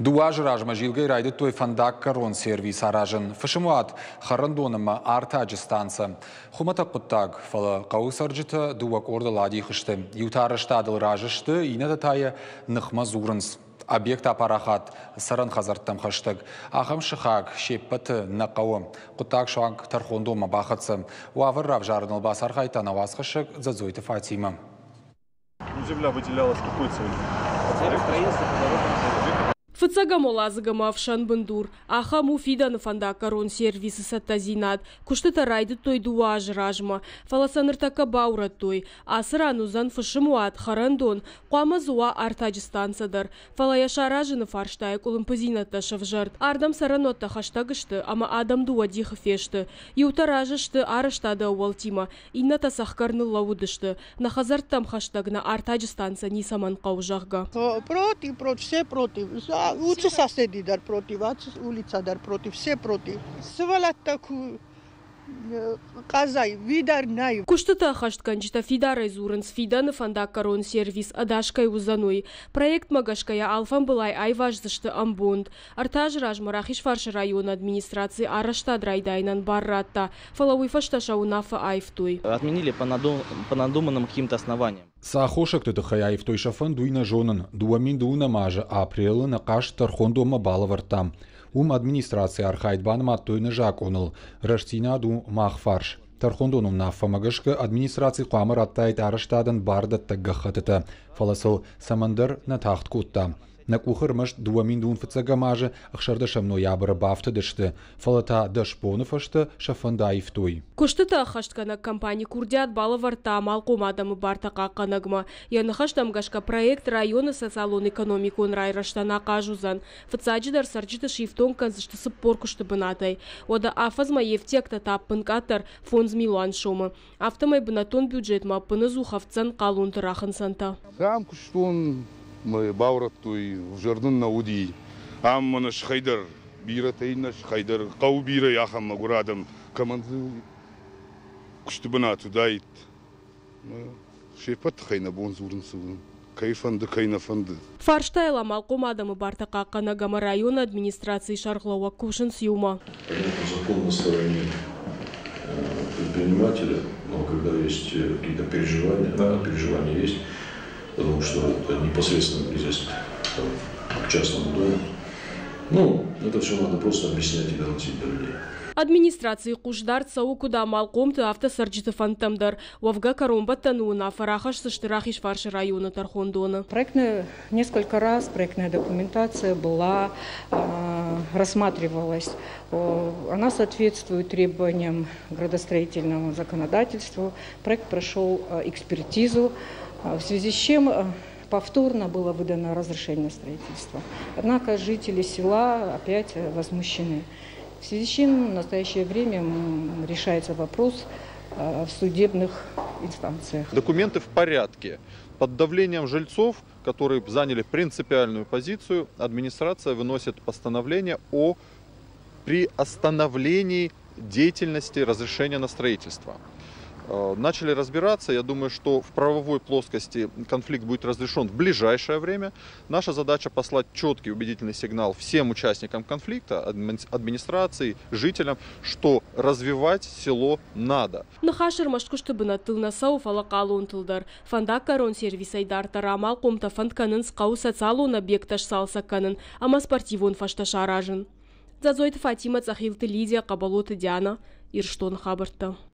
Дыууӕ азы размӕ Зилгӕй райдыдтой фӕндаггӕрон сервис аразын. Фысымуат, хӕрӕндон ӕмӕ артаджы станцӕ. Хуымӕтӕг хъуыддаг, фӕлӕ хъӕуы цӕрджытӕ дыууӕ къордыл адих сты. Иутӕ арӕзтадыл разы сты, иннӕтӕ та йӕ ныхмӕ дзурынц. Объект апарахат цӕрӕн хӕдзӕрттӕм хӕстӕг. Ахӕм сыхаг се ппӕты нӕ хъӕуы. Хъуыддаг суанг тӕрхондонмӕ бахӕццӕ. Уавӕр равзарыныл бацархайдта нӕ уацхӕссӕг Дзӕдзойты Фатимӕ. Земля выделялась какой целью? Фыццӕгӕм уӕладзыг ӕмӕ ӕфсӕн бындур. Ахӕм у фидӕны фӕндаггӕрон сервисы цӕттӕдзинад. Куыстытӕ райдыдтой дыууӕ азы размӕ, фӕлӕ сӕ ныртӕккӕ баурӕдтой. Ацы ран уыдзӕн фысымуат, хӕрӕндон, хъуамӕ дзы уа артаджы станцӕ дӕр. Фӕлӕ йӕ саразыны фарстайы къуылымпыдзинӕдтӕ сӕвзӕрд. Ардӕм цӕрӕнуӕттӕ хӕстӕг сты ӕмӕ адӕм дыууӕ дихы фесты. Иутӕ разы сты арӕзтады ӕууӕлтимӕ, иннӕтӕ цӕхгӕр ныллӕууыдысты. Нӕ хӕдзӕрттӕм хӕстӕг нӕ артаджы станцӕ ницӕмӕн хъӕуы, зӕгъгӕ. Против, против, все против. Уыцы соседи дӕр против, ацы улица дӕр против, все против. Сывӕллӕттӕ куы къазай, уидар нӕй. Куыстыты ӕххӕстгӕнджытӕ фидарӕй дзурынц, фидӕны фӕндаггӕрон сервис ӕдас кӕй уыдзӕн, уый. Проектмӕ гӕсгӕ йӕ алфӕмбылай айваздзысты ӕмбонд. Ӕртӕ азы размӕ Рахизфарсы районы администраци арӕзтад райдайынӕн бар радта, фӕлӕ уый фӕстӕ сӕ уынаффӕ аивтой. Отменили по надуманным каким-то основаниям. Цы аххосӕгты тыххӕй аивтой сӕ фӕнд, уый нӕ зонын. 2002 азы апрелы нӕ хъаст тӕрхондонмӕ балӕвӕрдтам. Уым администрацийы архайд банымадтой нӕ закъоныл. Рӕстдзинад у мах фарс. Тӕрхондоны уынаффӕмӕ гӕсгӕ администраци хъуамӕ радтаид арӕзтадӕн бардӕттӕг гӕххӕттытӕ, фӕлӕ сыл цӕмӕндӕр нӕ тагъд кодта. Нӕ къухы ӕрмӕст 2000 фыццӕгӕм азы 16 ноябры бафтыдысты, фӕлӕ та дӕс боны фӕстӕ сӕ фӕнд аивтой. Куыстытӕ ӕххӕстгӕнӕг компани курдиат балӕвӕрдта амалхъом адӕмы бартӕ хъахъхъӕнӕгмӕ. Йӕ ныхӕстӕм гӕсгӕ проект районы социалон-экономикон райрӕзтӕн ахъаз уыдзӕн. Фыццаджыдӕр цӕрджыты сифтонг кӕндзысты 40 куысты бынатӕй. Уӕдӕ афӕдзмӕ йе фтиӕгтӕ та ӕппынкъаддӕр 5 милуан сомы. Афтӕмӕй бынӕттон бюджетмӕ ӕппынӕдзух ӕфтдзӕн хъалонты рахынцӕнтӕ. Ам куыстон, мӕ баурӕдтой, ӕвзӕр нын нӕ уыди. Ам мӕнӕ сыхӕй дӕр бирӕтӕ, иннӕ сыхӕй дӕр хъӕуы бирӕ ахӕм мӕгуыр адӕм, кӕмӕн дзы куысты бынат уыдаид. Се ппӕт тыххӕй нӕ бон дзурын цы у, кӕй фӕнды, кӕй нӕ фӕнды. Фарстайыл амалхъом адӕмы бартӕ хъахъхъӕнӕг ӕмӕ районы администрацийы сӕргълӕууӕг кусынц иумӕ. Понятно, закон на стороне предпринимателя, но когда есть какие-то переживания, да, переживания есть, потому что это непосредственно близость там, к частному дому. Ну, это все надо просто объяснять и доносить до людей. Администрацийы хъусдард цӕуы куыд амалхъомты, афтӕ цӕрджыты фӕндтӕм дӕр. Уӕвгӕ кӕронбӕттӕны уынаффӕ рахӕсдзысты Рахизфарсы районы тӕрхондоны. Проектная, несколько раз проектная документация была, рассматривалась. Она соответствует требованиям градостроительного законодательства. Проект прошел экспертизу, в связи с чем повторно было выдано разрешение на строительство. Однако жители села опять возмущены. В связи с чем в настоящее время решается вопрос в судебных инстанциях. Документы в порядке. Под давлением жильцов, которые заняли принципиальную позицию, администрация выносит постановление о приостановлении деятельности разрешения на строительство. Начали разбираться. Я думаю, что в правовой плоскости конфликт будет разрешен в ближайшее время. Наша задача послать четкий убедительный сигнал всем участникам конфликта, администрации, жителям, что развивать село надо. Ныхас ӕрмӕст куысты бынӕттыл нӕ цӕуы, фӕлӕ хъалонтыл дӕр. Фӕндаггӕрон сервисӕй дарддӕр амалхъомтӕ фӕнд кӕнынц хъӕуы социалон объекттӕ сцалцӕг кӕнын ӕмӕ спортивон фӕзтӕ саразын. Дзӕдзойты Фатимӕ, Цъӕхилты Лидия, Хъӕбӕлоты Диана, Ирыстоны хабӕрттӕ.